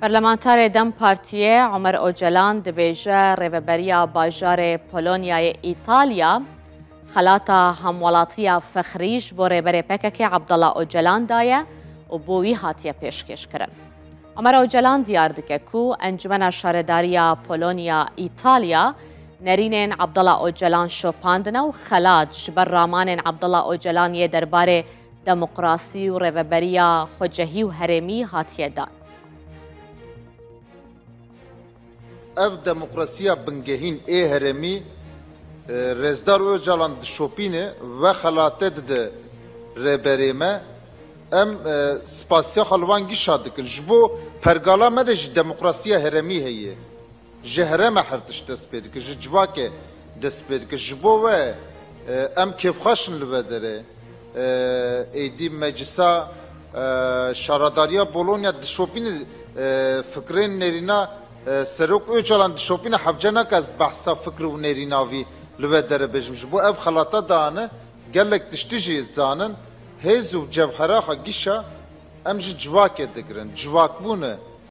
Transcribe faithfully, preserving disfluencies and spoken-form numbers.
Parlamenterê DEM Partiyê Omer Ocalan dibêje, rêveberiya bajarê Polonyayê Îtalya xelata hemwelatiya fexrî ji bo rêberê P K K Abdullah Ocalan daye û bo wî hatiye pêşkêşkirin. Omer Ocalan diyar dike ku Encumena Şaredariya Polonya Îtalya nerînên Abdullah Ocalan şopandine û xelat ji ber ramanên Abdullah Ocalan yê derbarê demokrasî û rêveberiya xwecehî û herêmî hatiye dan. Ev demokrasiya bingehîn ê herêmî, e, Rêzdar Ocalan dişopîne, vexelate dide rêberê me. Em, e, spasiya xwe li van gişa dikin. Ji bo pergala me de jî demokrasiya herêmî heye. Ji herême her tişt dest pê dike, ji civakê dest pê dike. Ji bo we, e, em kêfxweş in li vê derê. E, êdî meclisa, e, şaredariya Polonya dişopîne, e, fikrên nêrîna, e, Serok Ocalan dişopîne, hevce nake ez behsa fikr û nêrîna vî li vê derê bêjim. Ji bo ev xelata dane, gelek tiştî jî zanin, hêz û cevhera xwe gişa em ji civakê digirin. Civakbûn e.